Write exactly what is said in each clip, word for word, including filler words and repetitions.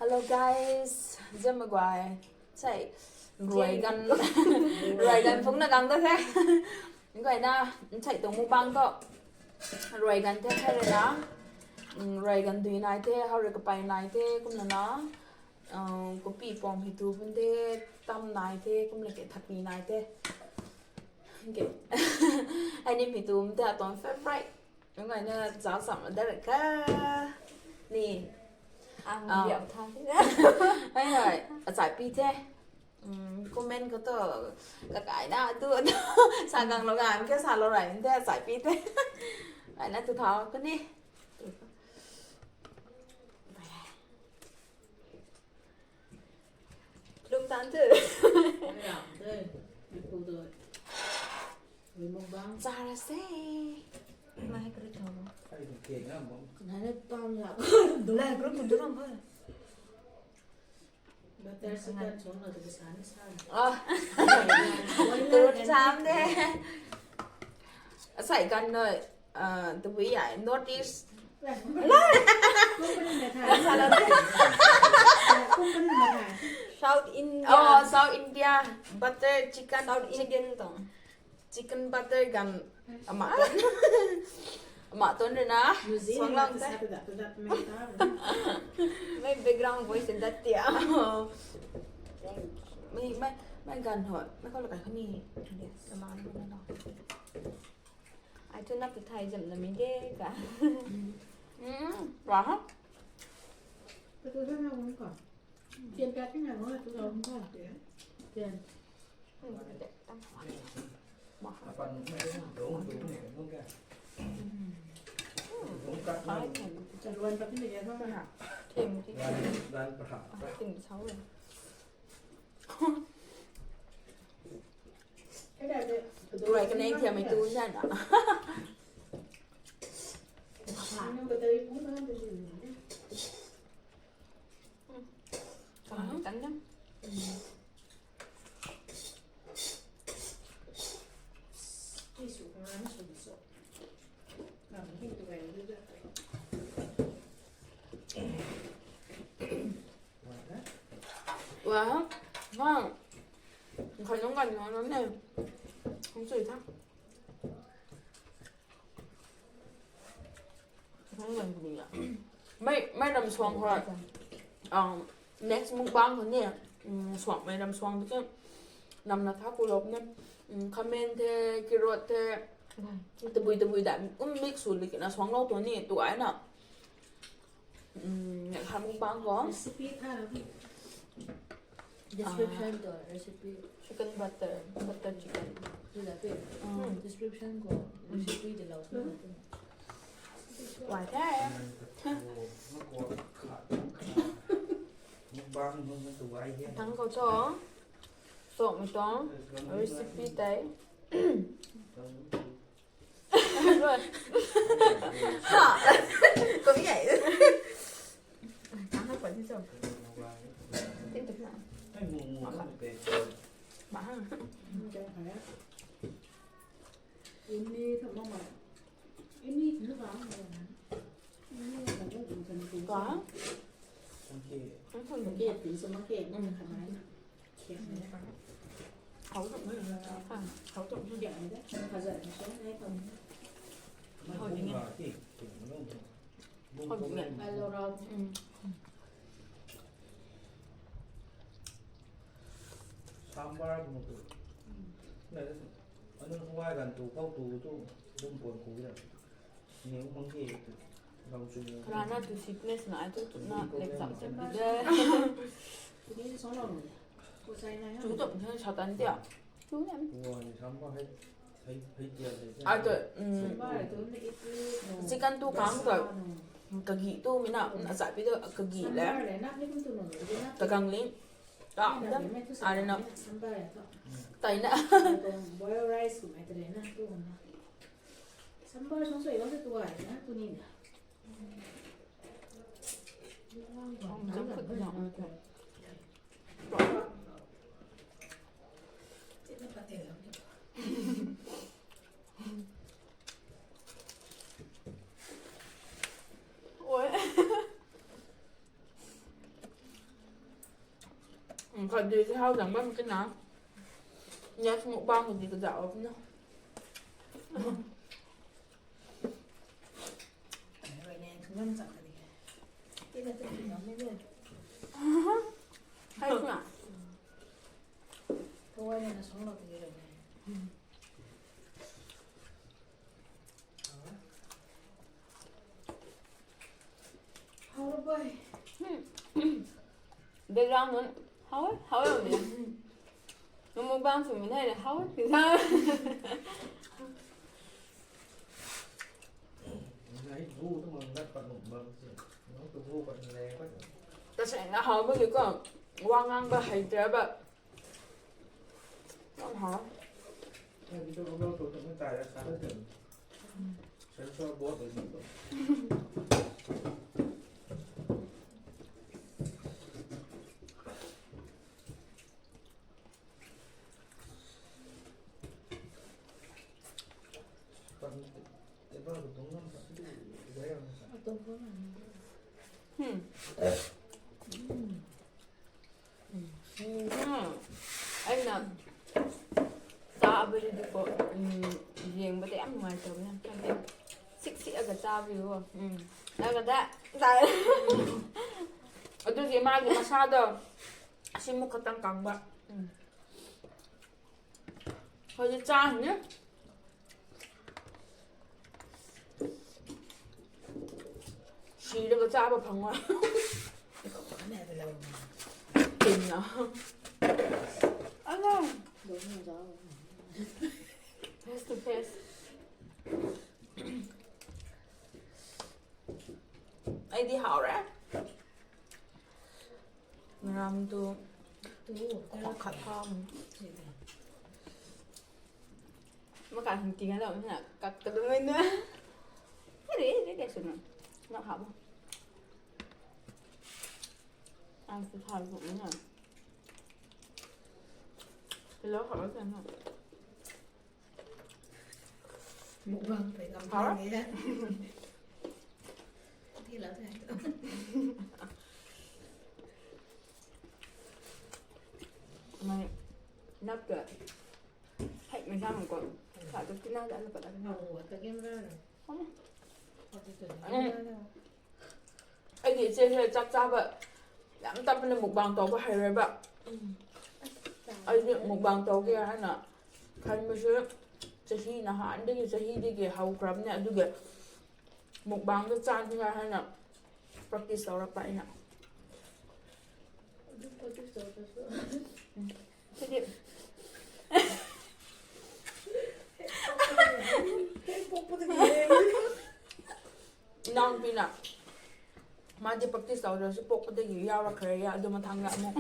Hello guys, zam guay. Sai, ruai gan, ruai gan phungna gang da the. Guayna, sai tuang mukbang tu. Ruai gan the, the rui na. Mm, ruai gan dui nai the, how rui kapai nai the, kumna na. Uh, kopi pom hei tu bun the, tam nai the, kumna ke thakpi nai the. Okay. Ai ni hei tu bun the, atuang favorite. Ngai na zau sam da rui ka ni. Ang Ah. Biak thang. Ai hai, achai pi the. Mm, comment khou tu, kakai na, tu, tu. Sa gang lo gan, ke sa lo rai, te achai pi the. Ai na tu thau, ka ni. Lum tan tu. Zara se. Mai kru chau. Nai na pam la. Dulai kru kun tu ram ba. Butter chicken chong na tu sa ni sa. Ah. Turun sam de. Asai gan no, ah, tabui ya, North East. Company na tha. Company na tha. South India. Oh, South India. Butter chicken. South Indian tong. Chicken butter gan ama ton. Ama ton rui na. Suang lang te. Mei background voice in that tia. Mei, mei, mei gan ho. Mei khou la kai khou ni. Yes. Ama ni na. Ai tu nap tu thai zam na mi de ka. Mm, wa ha. Tian pat na mo tu lo mo. Tian. Mm, de, tam. Wa ha. Ai, thèm. Thèm ti. Ai, thèm sau le. Ruai kanei thiam mei tu nai na. Kan na. Wa, ha. Kha nung gan nung ne. Hung sui tha. Mei, mei ram suang khou. Um, next mukbang khou ni, um, suang, mei ram suang tu. Namna tha ku lop ne. Um, khamen the, carrot the. Tabui, tabui da. Um, mix sw li kina suang lou tu ni, tu ai na. Um, next mukbang khou. Recipe tha. Description Ah. Khou recipe. Chicken butter, butter chicken. Tu la pe. Mm. Description khou recipe de lau. Mm. Wai the. Thang khou cho. Sok mi tong. Recipe tei. Ha. Kami ai. Tang na pati cho. Tin tu na. Ba ha. Ini tu mama. Ini tu ba. Ini tu ba. Ka. Thank you. Thank you. Thank you. Thank you. Thank you. Hou tum. Hou tum. Hou tum. Sambar kum tu. Anu huai gan tu kau tu tu bum pon ku ya. Ni mang ki tu. Rana tu sickness na tu tu na lek zam zam de. Chu tu sa tan dia. Chu nem. Ai tu, um, chicken tu kang tu, kagi tu mina, na sa pi tu kagi le. Kakang ling. Ah, da. Ari na. Tai na. Boil rice kum ai tare na tu na. Sambar song soi lang tu ai na tu ni na. Jump cut na. Oi. Khat di si hau zang bam kina. Next mukbang di ka zau na. Hai na. Background nun how how ya. Nung mukbang sw min hai na how. Tasai na how ba ko. Wang ngang ba hai tra ba. Yam hau. Hmm. Aina tabadi ko yeng ba te am ngai to na. Sik sik aga tabi wo. Aga da. Adu ji ma ji masado. Simu katang kang ba. Hoi cha ni. Siraga chaba phang wa. Tingna. Ala. Face to face. Ai di hau re. Ram tu. Tu. Khat khat tham. Makan hung ting na, na kak ka dum na. Ari, ari, ari, suna. Na habo. Ang sa thal bu na. Hello, habo sa na. Mukbang pe kam thang e. Di la thang. Mai nap ka. Hai, mai sa ko. Sa tu tina da na pa da. Ngau ta game ra. Ai di che che chak cha ba. Yam tap na mukbang tau ba hai re ba. Ai di mukbang tau ke hai na. Khan ma se chahi na han de chahi de ke hau kram ne adu ke. Mukbang tu chan ni hai na. Practice tau ra pa ina. Sidi. Nang pina. Ma di practice tau ra si pok de gi ya ra kare ya du ma thang ya mo.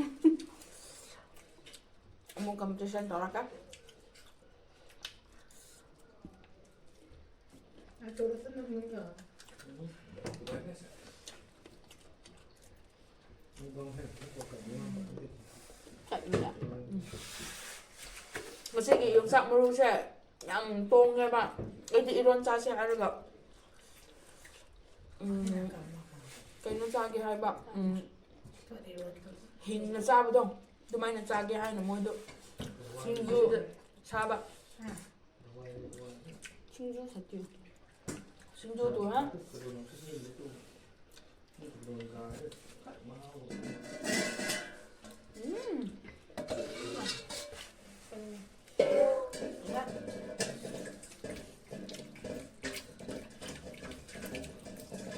Mo competition tau ra ka. Masigi yungsak maru se yam tong e ba. Ai di iron cha se ai ra ga. Kaina cha ki hai ba. Hing na cha ba dong. Dumai na cha ki hai na mo do. Singju sa ba. Singju sa tu. Singju tu ha.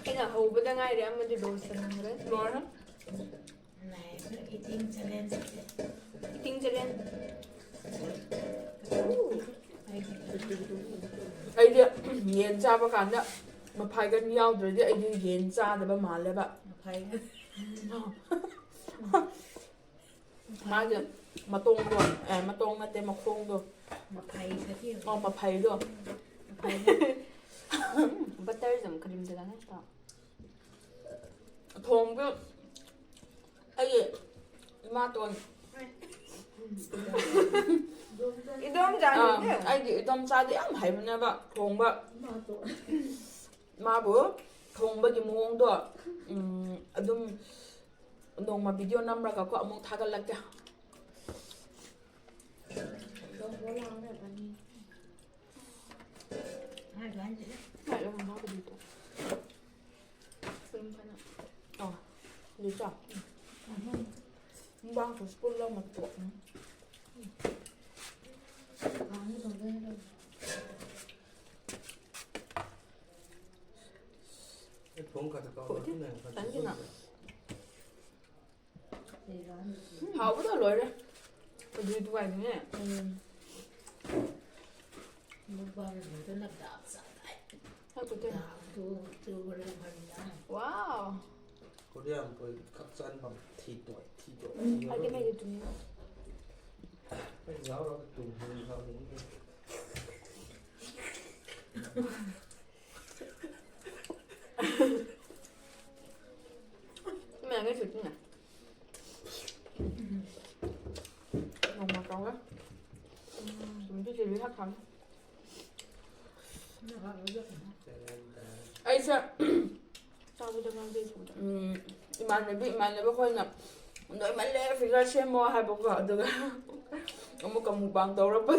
Ina hou ba da ngai re, ama di lo sa nang re. Lor ha. Eating challenge. Eating challenge. ꯑꯩꯗꯤ ꯌꯦꯟ ꯆꯥꯕ ꯀꯥꯟꯗ ꯃꯐꯥꯏꯒꯟ ꯌꯥꯎꯗ꯭ꯔꯗꯤ ꯑꯩꯗꯤ ꯌꯦꯟ ꯆꯥꯗꯕ ꯃꯥꯜꯂꯦꯕ꯫ ꯃꯐꯥꯏꯒꯟ꯫ ꯃꯥꯒꯤ ꯃꯇꯣꯡꯗꯣ, ꯑꯦ, ꯃꯇꯣꯡ ꯅꯠꯇꯦ, ꯃꯈꯣꯡꯗꯣ꯫ ꯃꯐꯩ ꯈꯛꯀꯤ꯫ ꯑꯣ, ꯃꯐꯩꯗꯣ꯫ ꯃꯐꯩ꯫ Butter ꯖꯝ ꯀꯔꯤꯝꯗ ꯅꯠꯇ꯭ꯔꯣ? ꯊꯣꯡꯕ ꯑꯩꯒꯤ ꯏꯃꯥꯇꯣꯟ꯫ ꯏꯗꯣꯝꯆꯥ ꯑꯥ, ꯅꯤꯡꯉꯦ꯫ ꯑꯩꯒꯤ ꯏꯗꯣꯝꯆꯥꯗꯤ ꯌꯥꯝ ꯍꯩꯕꯅꯦꯕ ꯊꯣꯡꯕ꯫ ꯏꯃꯥꯇꯣꯟ꯫ ꯃꯥꯕꯨ ꯊꯣꯡꯕꯒꯤ ꯃꯑꯣꯡꯗꯣ, ꯎꯝ, ꯑꯗꯨꯝ ꯅꯣꯡꯃ video ꯅꯝꯔꯒ ꯀꯣ ꯑꯃꯨꯛ ꯊꯥꯒꯠꯂꯛꯀꯦ꯫ Hai gan je. Hai gan ha ko di tu. Film kana. Oh, di cha. Bang tu spoon la mak tu. Gan ni tu de. Phone ka ta kau. Thank you na. Hau bu ta loi re. Ka dui tu ai ne. Mukbang tu na dal sa tai. Hau tu te. Dal tu tu bala bala. Wow. Korean pui khap chan bam thi toi thi toi. Ai ke me de tu ni. Ai ngau ra tu ni ngau ni. Mẹ cái thịt này. Ngon mà con á. Mình cái gì thắt thẳng. Ai sa. Sao bây giờ mang đi phủ. Iman na bi iman na ba khoi na. Doi man le figure same mo hai bok ga du ga. Amu ka mukbang tau ra pa.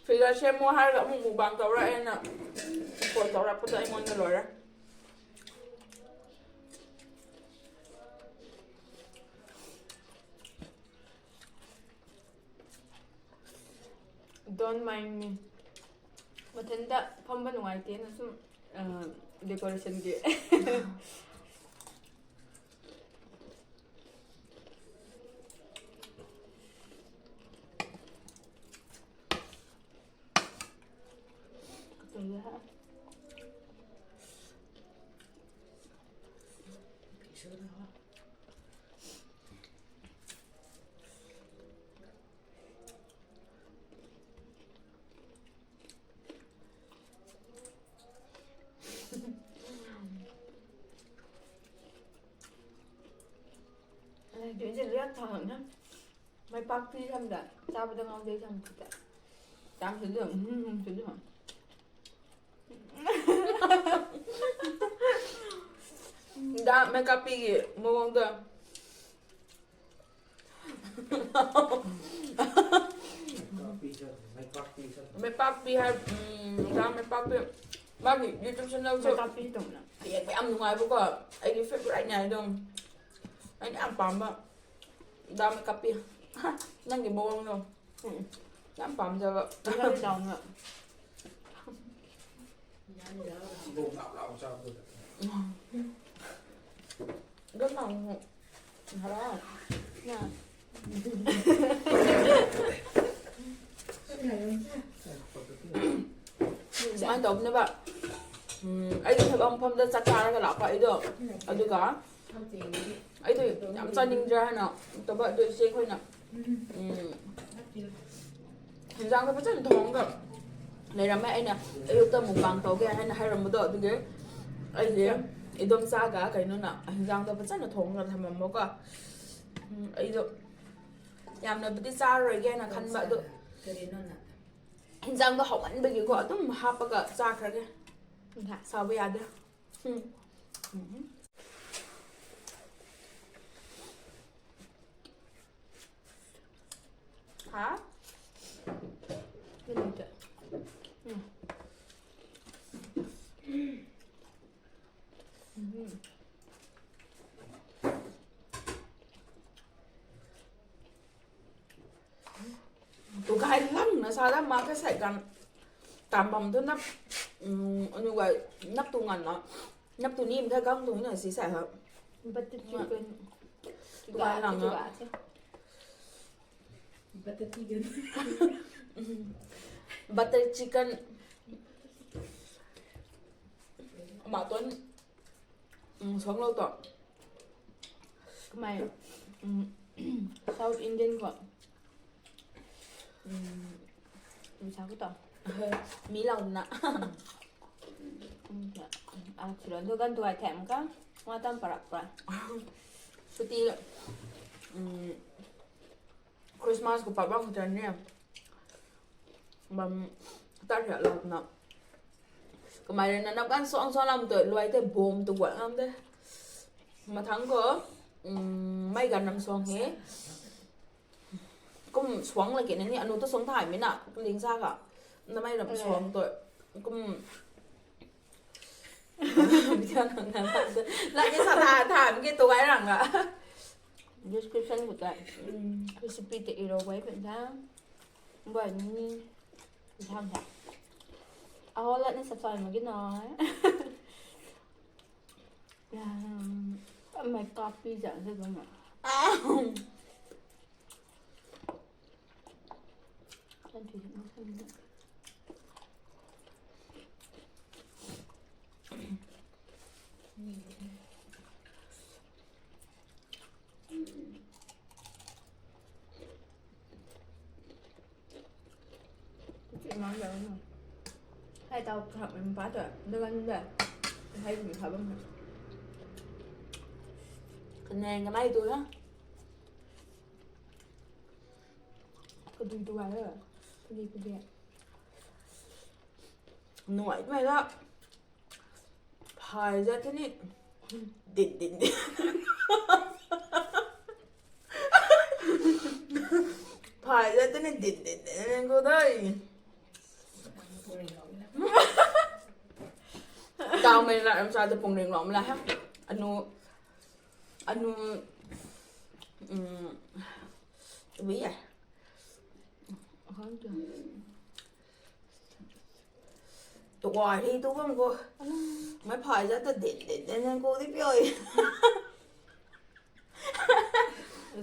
Figure same mo hai ga amu mukbang tau ra e na. Ko tau ra pa ta imon na loi ra. Don't mind me. Mathanda phamba nungai te na sum decoration ge. Ai, dui zin riak thang na. Mai pak pi tham da. Cha pa da ngau dei tham pi ta. Tam sw dum, hmm, hmm, sw dum. Da makeup pi gi mawang da. Makeup pi hai, da makeup pi. Mani YouTube channel chu. Makeup pi tum na. Ai, ai, am nungai bu ko. Ai ki favorite nai dong. Ai ni am pam ba. Da makeup pi. Nang ki mawang dong. Yam pam za ba. Dam na. Dam na. Hara. Na. Sumai tau na ba. Ai di thabang pham da chak chara ka la pa ai do. Aduga. Ai tu yam chaning ja hai na, taba dui se khoi na. Henzang ta pachan thong ga. Lei ram e ai na, ayuk ta mukbang tau ge hai na hai ram do tu ge. Ai de, idom cha ga kai nu na, henzang ta pachan thong ga tham mo ka. Ai do, yam na pati cha rui ge na khan ba do. Henzang ta hau man ba gi ko, atum hap pa ka cha kha ge. Sa ba ya de. Ha? Tu gay lang na sa da ma ka sai kan. Tam bam tu nap, anu gay nap tu ngan na. Nap tu nim tha gang tu na si sai ha. Butter chicken. Tu gay lang na. Butter chicken. Butter chicken. Ma ton. Song lo to. Kamei, South Indian ko. Misa ko to. Mi lau na. Ah, silo tu gan tu ai them ka. Wa tam parak pa. Suti, Christmas ko pa bang tan ni. Bam tat ria lou na. Kamei rui na nap gan suang suang lam tu luai te bom tu guat ngam de. Mathang ko, mei gan nam suang he. Kum suang la ke na ni, anu tu suang thay mi na, kaling sa ka. Namei ram suang tu. Kum. Description khou tei recipe tei irou guay pun tha. Guay ni ni tham tha. Aho lat ni sa chai mak ki na. Mei copy zang se bam na. Hei tau kham mi pa ta, na gan da. Hei mi kha bam. Kaneng kanei tu na. Kadui tu ai la. Kadui kadui. Nuai mei la. Phay zat tei ni. Din din din. Phay zat tei ni din din din ko dai. Tau mei la, am sa ta pung ring lou mei la ha. Anu, anu, um, wi e. Tuai hi tu bam ko. Mei phay zat ta din din din ko di pioi.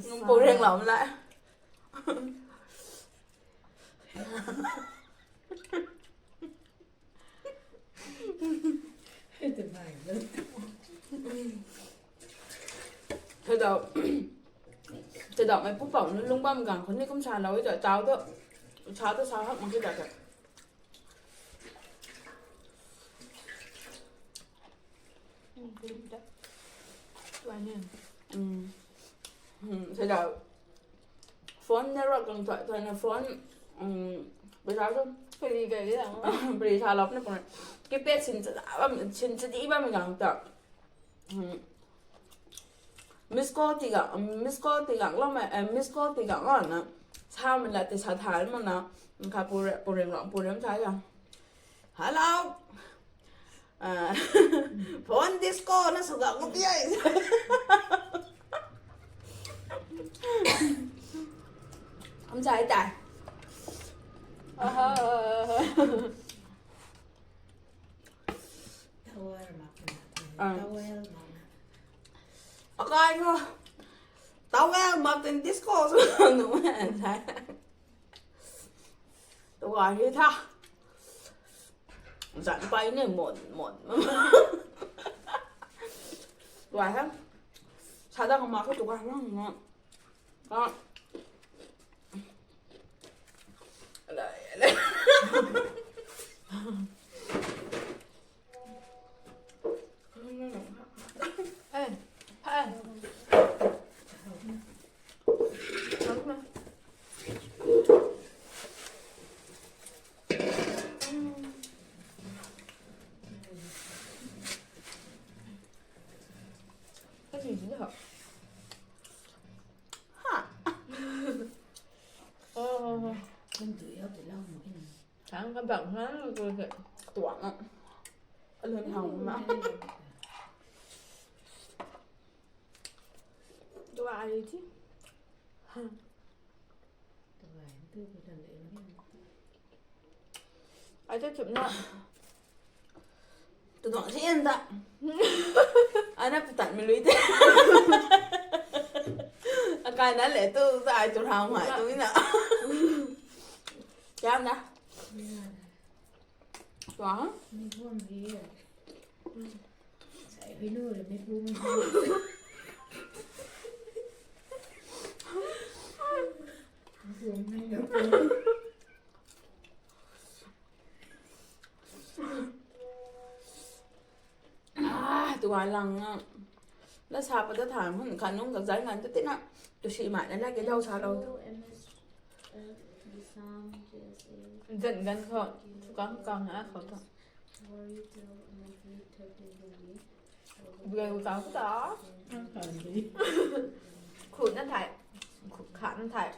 Nung pung ring lou mei la. Thei dau, thei dau mei pu pou nu lung bam gang khou ni kum sa lou i ta, tau tu, sa tu sa hak mak ki ta ta. Thei dau phone network kang thai thai na phone, um, pei sa tu. Pari kai di lang. Pari sa lou na pun. Kipet sin cha bam, sin cha di bam gang ta. Miss call ti gang, miss call ti gang lou mei, miss call ti gang lou na. Sa mei la ti sa thai mak na. Kha pure, pure lang, pure thai ya. Hello. Phone disco na sw gang pi ai. Am chai tai. Akai ho. Towel mak tin disco sw nu e. Tuai hi tha. Zan pai ni mon, mon. Tuai ha. Sa da kama ko tuai ha. Ka. Alai, alai. Thang ka bak na ko se. Tuang a. Alun hau ma. Tuang a ri ti. Ai ta chupna. Tu tuang si en ta. Ana putat mei lui te. Akai na le tu ta ai tu hau mai tu na. Kya na? Tuang. Ah, tuai lang a. La sa pa ta than hun kha nung ka zai ngan ta tina. Tu si mai na la ke dau sa lou. Zan gan khou, kang kang a khou ta. Bia u tau ta. Khun na thai. Khun kha na thai.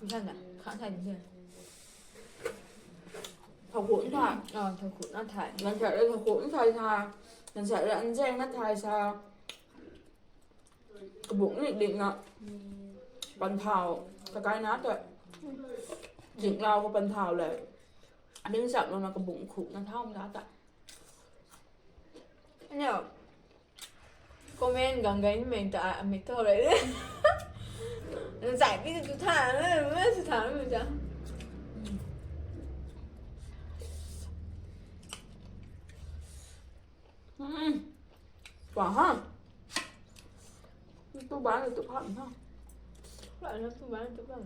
Thang na, kha thai ni. Thau khun thai. Ờ, thau khun na thai. Lan thai, thau khun thai sa. Lan thai, lan zeng na thai sa. Kabung nik dik na. Pan thau. Kakai na ta. Jing lau ko pan thau le. Ning sap lo na kabung khun na thau na ta. Nè. Comment gang gang ni meng ta, a, mei thau rei. Nang zai bi tu tha, na, tu tha, na, ta. Hm. Wow, ha. Tu bang, tu pha, ha. Bang, tu bang, tu bang.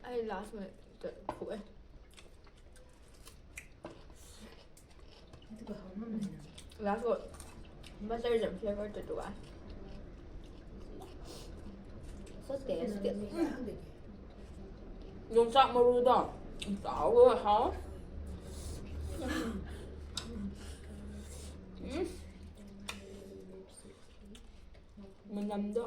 Ai last mei ta khu e. Last ko butter jam flavor ta tu a. So tasty. Yung sak maru da. Tau hau. Mm. Manam da.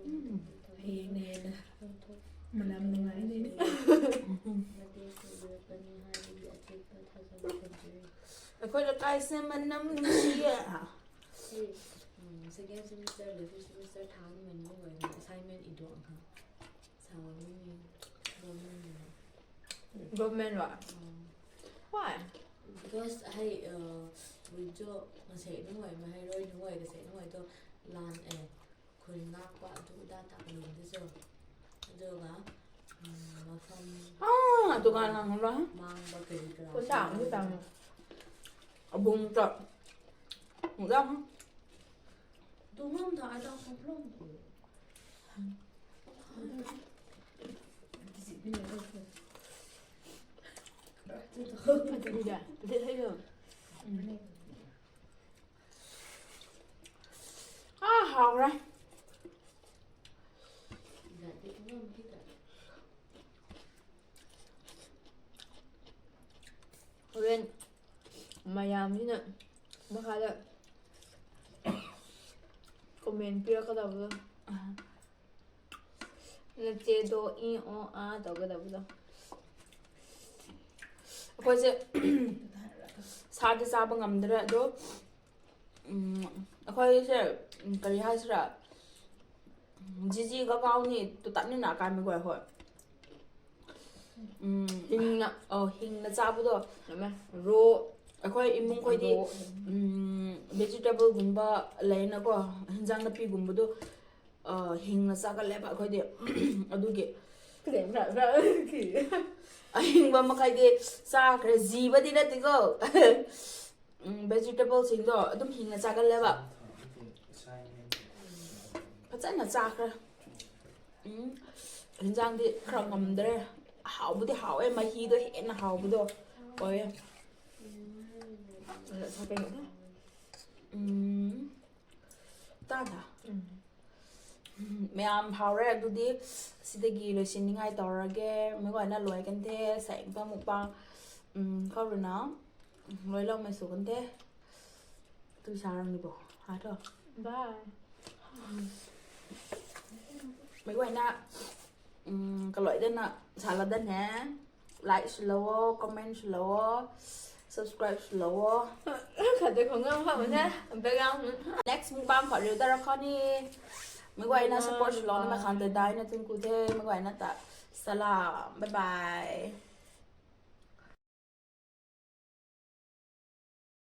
Mm. Hei na, hei na. Manam nungai ni. Akhoi la kai se manam nungai e. Second semester le first semester thang ni man mo wai assignment i duang ha. Sa ni government ni. Government wa? Mm. Why? Because hei, uh, video masei nungai, mahei rui nungai, kasei nungai tu lan e, khun ngak pa tu da tak lin tu so. Aduga, mm, mafam. Ah, tu ka lang ra. Mang ba kari kara. Khun dang, khun dang. Abung ta. Khun dang. Tu ngam ta ai ta khun long. Ah, hau ra. Horen mayam ni na makha da comment pira ka da bu. Nache do i o a tau ka da bu da. Akhoi se sa di sa ba ngam da ra do. Um, akhoi se, um, kari hai sira. Jiji kakau ni tu tat ni na kai mei guay hoi. Um, hing na, oh, hing na cha bu do. Ro. Akhoi imung khoi di, um, vegetable gumba lei na ko, hinjang napi gumba do. Uh, hing na cha ka le ba khoi di. Adugi. Kren ra ra ki. Ahing ba makai di cha kre ji ba di na ti ko. Mm, vegetable sing do, adum hing na cha ka le ba. Phachana cha kra. Mm, hinjang di kra ngam dre. Hau bu di hau e, mahi do he na hau bu do. Oi. Sa pe na. Mm. Ta da. Mm. Mayam hau re, adudi sidagi loisin ningai tau ra ge, mei guayna loi kan the, saeng pa mukbang, um, khou rui na, um, loi lou mei sw kan the, tu sa rang ni bo, ha tho. Bye. Mei guayna, um, kaloi dana, sa la dan he. Like swlou o, comment swlou o, subscribe swlou o. Khat de khou ngam khou na, background. Next mukbang khou riu ta ra khou ni. Mei guayna support swlou na, mei khan te dai na tun ku the, mei guayna ta. Salam, bye bye.